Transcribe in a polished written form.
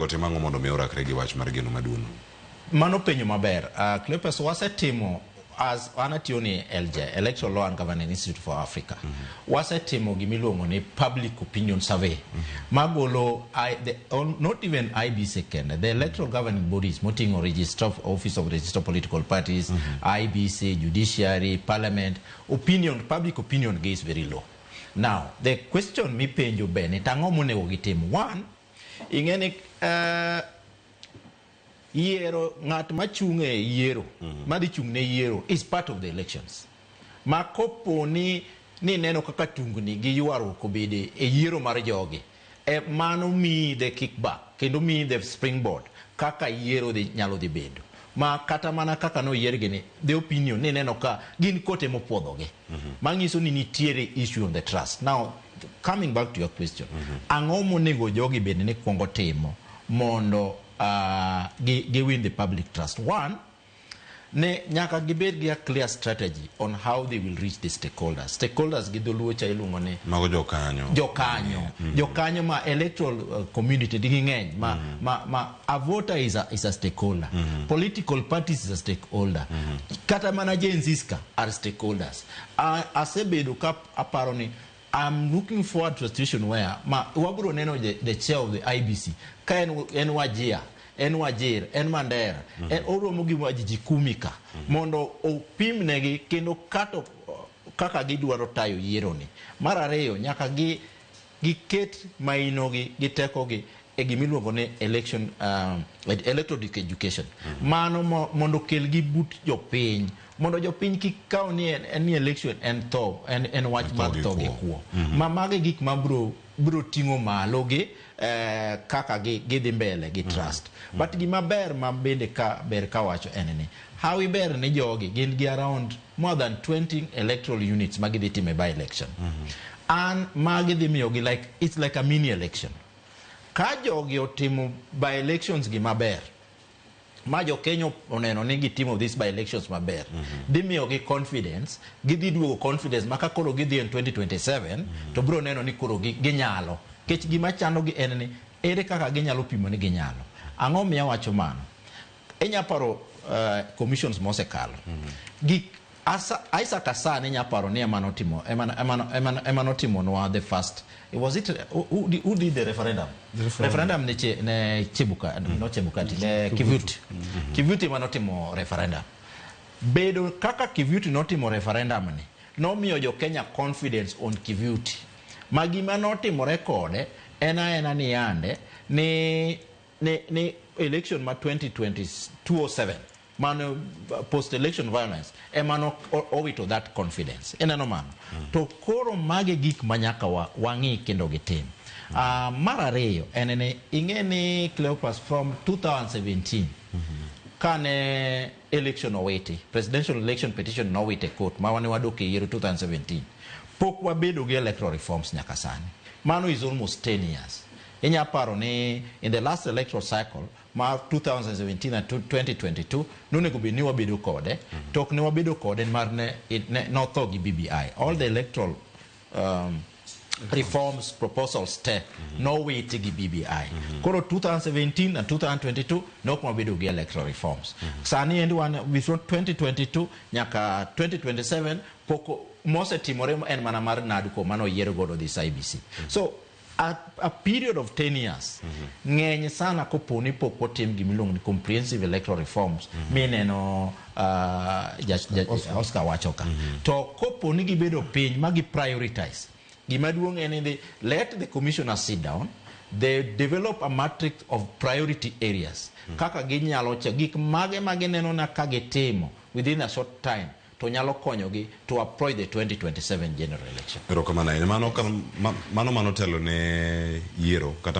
Otim ang'o mondo mi orakre gi wach mar geno maduong'? Mano penjo maber. Cleopas, wasetimo as an atiyo ni LJ, Electoral Law and Governance Institute for Africa. Wasetimo gimiluongo ni public opinion survey. Magolo I, the, on, not even IEBC kende, the electoral governing bodies moting'o Register of Office of Register of Political Parties, IEBC, Judiciary, Parliament, opinion, public opinion gi is very low. Now, the question mipenjo be ni tang'o monego gitim? One, ing'e ni yiero ng'at machung' e yiero madhi chung' ne yiero is part of the elections ma kopo ni neno kaka tungni gi ywaruok obede e yiero mar jogi e mano miyi the kickback kendo miyi the springboard kaka yiero dhi nyalo dhi bedo ma kata mana kaka noyiergi ni the opinion ni neno ka gin kote mopuodhogi manyiso ni nitiere issue on the trust. Now, coming back to your question, ang'o monego jogi bed ni kuongo timo mondo gi win the public trust? One, ne nyaka gibed gi a clear strategy on how they will reach the stakeholders. Stakeholders gi dholuo cha iluongo ni Mago jokanyo. Jokanyo, jokanyo ma electoral community digi ng'eny ma a voter is a stakeholder, political parties is a stakeholder, kata mana Gen Zs ka are stakeholders. Asebedo ka aparo ni I'm looking forward to a situation where ma wabro neno the chair of the IEBC ka en Wajir, en Wajir, en Mandera, en oromo gi ji 10 ka mondo opim negi kendo kato kaka gidwaro tayo yiero ni. Mar ariyo, nyaka gi giket maino gi gi tekogi e gimiluongo ni election electronic education. Mano mondo okel gi but jopiny mondo jopiny kik kaw ni en ni election en tho en wach En tho mar gi tho gi kuo. Kuo. Ma magi gik ma bro ting'o malo gi kaka gi gidhi mbele gi trust. But gima ber ma bende ka ber kawacho en ni hawi ber ni jogi gin gi around more than 20 electoral units ma gidhi time by election. An magi dhi miyogi like it's like a mini election. Ka jogi otimo by elections gi maber ma jo Kenya oneno ni gitimo this by elections maber, dhi miyogi confidence, gidhi duogo confidence ma ka koro gidhi en 2027 to biro neno ni koro ginyalo. Nikech gima chandogi en ni ere kaka ginyalo pimo ni ginyalo. Ang'o miyo awacho mano? Inya paro commissions mosekalo. Gik Asa, Isaac Hassan inya paro ni ema notimo ema notimonwa the first, was it who did the referendum? The referendum. Referendum ne Chebuka, no Chebukati, ne Kivuti. Kivuti ema notimo referendum. Bedo kaka Kivuti notimo referendum ni nomiyo jo Kenya confidence on Kivuti. Ma gima notimore kode en aena ni yande ni election ma 2020 207 mano post election violence ema no owito that confidence. Ineno mano to koro mage gik ma nyaka wang'i kendo gitim. Mar ariyo en ni ing'e ni Cleopas, from 2017 kane election owiti, presidential election petition nowit e court ma wane wadok e yiero 2017, pok wabedo gi electoral reforms nyaka sani. Mano is almost 10 years. Inya paro ni in the last electoral cycle mar 2017 and 2022 nonego bed ni wabedo kode, to ok ne wabedo kode mar ne notho gi BBI. All the electoral reforms proposals te nowiti gi BBI. Koro 2017 and 2022 ne ok wabedo gi electoral reforms. Sani endi wan before 2022 nyaka 2027 pok mosetimore en mana mar NADCO mano oyier godo this IEBC. So a period of 10 years ng'eny sana kopo ni pok otim gimiluongo ni comprehensive electoral reforms mineno Oscar wacho ka. To kopo ni gibedo piny ma gi prioritize gima duong' en ni let the commissioner sit down, they develop a matrix of priority areas kaka ginyalo cha gik mage ma gineno na ka gitimo within a short time to nyalo konyogi to approach the 2027 general election. Erokamano ahinya. Mano mano telo ne yiero kata